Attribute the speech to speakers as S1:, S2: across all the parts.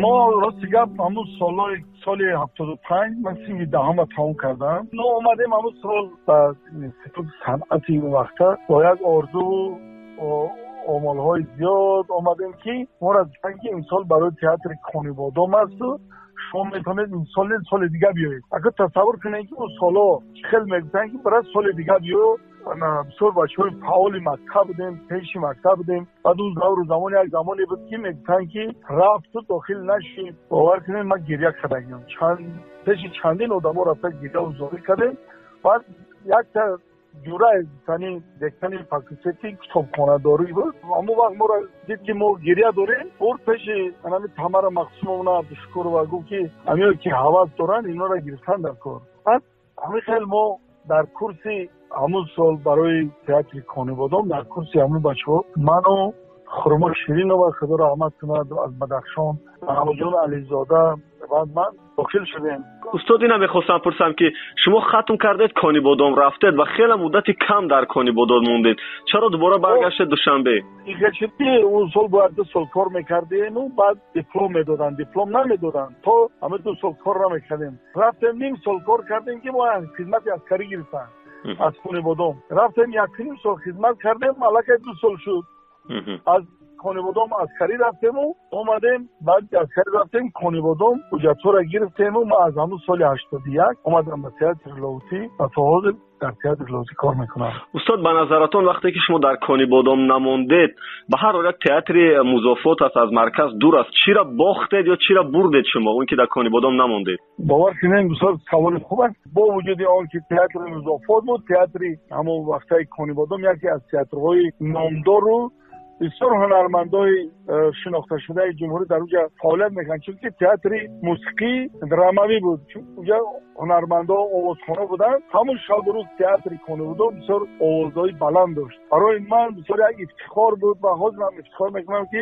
S1: Мо, рости гап, ҳамун солҳои соли 75 ман синфи даҳума тамом кардам. Но омадем ҳамун сол ба институти санъати он вақта бо як орзуву омолҳои зиёд омадем, ки моро гуфтанд, ки имсол барои театри Конибодом асту шумо метавонед имсол не, соли дига биёед. Агар тасаввур кунед, ки он солҳо хел мегуфтанд, ки бара соли дига биё. Бисёр бачаҳои фаъоли мактаб будем, пеши мактаб будем. Баъд он давру замон як замоне буд, ки мегуфтанд, ки рафту дохил нашид. Бовар кунед, ман гиря кардагиам, пеши чандин одамо рафта гиряву зорӣ кардем. Баъд якта ҷурае гуфтани декани факултети китобхонадорӣ буд, ҳамон вақт моро дид, ки мо гиря дорем, бурд пеши анами Тамара Мақсумовна Абдушукурова, гуфт, ки амиё ки ҳавас доранд, инора гирифтан дар кор. Баъд ҳамин хел мо дар курси ҳамун сол барои театри Конибодом, дар курси ҳамун бачаҳо ману Хурмо Ширинова, Худо раҳмат кунад, аз Бадахшон, Маҳмудҷон Ализода, баъд ман дохил шудем.
S2: Устод, ина мехостам пурсам, ки шумо хатм кардед, Конибодом рафтед ва хеле муддати кам дар Конибодом мондед. Чаро дубора баргаштед Душанбе?
S1: Шуд, ки он сол бояд 2 сол кор мекардему, баъд диплом медоданд. Диплом намедоданд, то ҳама 2 сол кор намекардем. Рафтем, ним сол кор кардем, ки мо хизмати аскарӣ гирифтанд. Аз Конибодом рафтем, якним сол хизмат кардем, аллакай 2 сол шуд. Аз Конибодом аскарӣ рафтему омадем. Баъд аскарӣ рафтем, Конибодом ҳуҷҷатҳоро гирифтему ман аз ҳамун соли 81 омадам ба театри Лоҳутӣ ва то ҳозир дар театри Лоҳутӣ кор мекунам.
S2: Устод, ба назаратон, вақте ки шумо дар Конибодом намондед, ба ҳар ҳол як театри музофот аст, аз марказ дур аст, чира бохтед ё чира бурдед шумо, он ки дар Конибодом намондед?
S1: Бовар кунед, бисёр саволи хуб аст. Бо вуҷуди он ки театри музофот буд, театри ҳамон вақтаи Конибодом яке аз театрҳои номдору бисёр ҳунармандои шинохташудаи ҷумҳурӣ дар уҷа фаъолият мекунанд, чунки театри мусиқӣ драмавӣ буд, уҷа ҳунармандо овозхона буданд. Ҳамун шабу рӯз театри Конибодом бисёр овозҳои баланд дошт. Барои ман бисёр як ифтихор буд ва ҳозир ҳам ифтихор мекунам, ки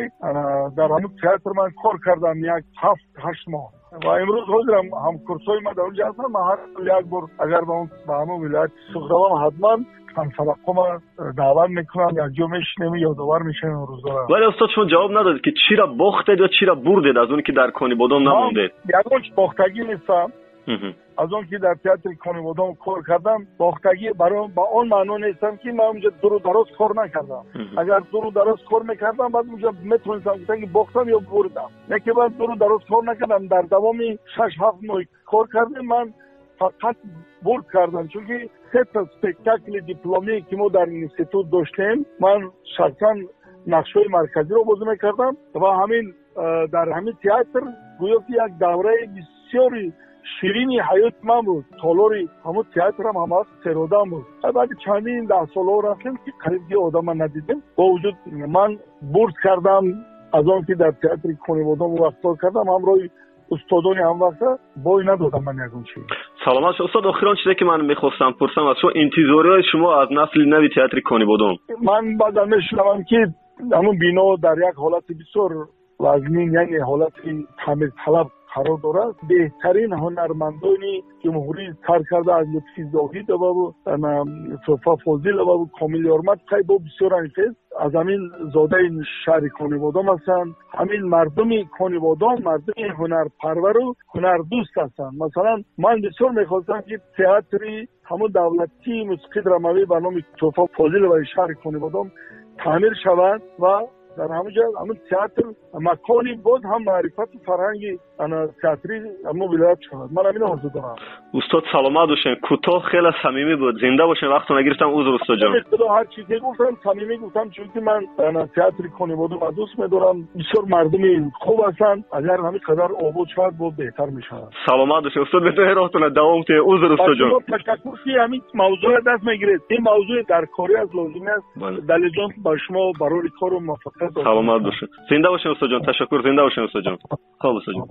S1: дар ҳамун театр ман кор кардам як 7-8 моҳ ва имрӯз ҳозирам ҳамкурсҳои ман дар онҷа ҳастанд. Ман ҳар сол як бор агар ба ҳамон вилояти Суғд равам, ҳатман ҳамсабақҳома даъват мекунам, якҷо мешинем, ёдовар мешавем рӯзора.
S2: Вале, устод, шумо ҷавоб надодед, ки чира бохтед ё чира бурдед аз он ки дар Конибодом намондед?
S1: Ягон чи бохтагӣ нестам. Аз он ки дар театри Конибодом кор кардам, бохтагӣ ба он маъно нестам, ки ман унҷа дуру дароз кор накардам. Агар дуру дароз кор мекардам, баъд унҷа метавонистам гуфтам, ки бохтам ё бурдам. Яке ман дуру дароз кор накардам. Дар давоми 6-7 моҳ кор кардем, ман фақат бурд кардам, чунки сета спектакли дипломие, ки мо дар институт доштем, ман шахсан нақшҳои марказиро бозӣ мекардам ва ҳамин дар ҳамин театр гӯё ки як давраи бисёри ширини ҳаёти ман буд. Толори ҳамун театрам ҳамавақт серодам буд. Баъди чандин даҳсолҳо рафтем, ки қариб ки одама надидем. Бо вуҷуд ман бурд кардам аз он ки дар театри Конибодом вақт кор кардам ҳамроҳи устодони ҳамвақта, бой надодам ман ягон чиз.
S2: Саломат, устод. Охирон чизе, ки ман мехостам пурсам аз шумо: интизориҳои шумо аз насли нави театри Конибодом?
S1: Ман баъзан мешунавам, ки ҳамун бино дар як ҳолати бисёр вазнин, яъне ҳолати таъмирталаб қарор дорад. Беҳтарин ҳунармандони ҷумҳурӣ, сар карда аз Лутфи Зоҳидоваву Суфа Фозиловаву Комил Ёрмат, бо бисёрани хез аз ҳамин зодаи шаҳри Конибодом ҳастанд. Ҳамин мардуми Конибодом мардуми ҳунарпарвару ҳунардӯст ҳастанд. Масалан, ман бисёр мехостам, ки театри ҳамун давлатии мусиқӣ драмавӣ ба номи Туфа Фозиловаи шаҳри Конибодом таъмир шавад ва дар ҳамунҷа ҳамун театр макони боз ҳам маърифату фарҳанги театрӣ ҳамун вилоят шавад. Ман ҳамин орзу дорам.
S2: Устод, саломат бошем. Кӯтоҳ, хеле самимӣ буд. Зинда бошем. Вақтона гирифтам, узр, устодҷон.
S1: Худо, ҳар чизе ки гуфтам, самимӣ гуфтам, чунки ман театри Конибодом дӯст медорам. Бисёр мардуми хуб ҳастанд. Агар ҳамин қадар обод шавад, боз беҳтар мешавад.
S2: Саломат бошем, устод. Бетои роҳтона давом кунед. Узр, устодҷон.
S1: Ташаккур, ки ҳамин мавзӯъро даст мегиред. Ин мавзӯи дар корӣ аст, лозимӣ аст. Далелҷон, ба шумо барори кору муваффақият.
S2: Саломат бошед, зинда бошед, устодҷон. Ташаккур, зинда бошед, устодҷон. Хоб, устодҷон.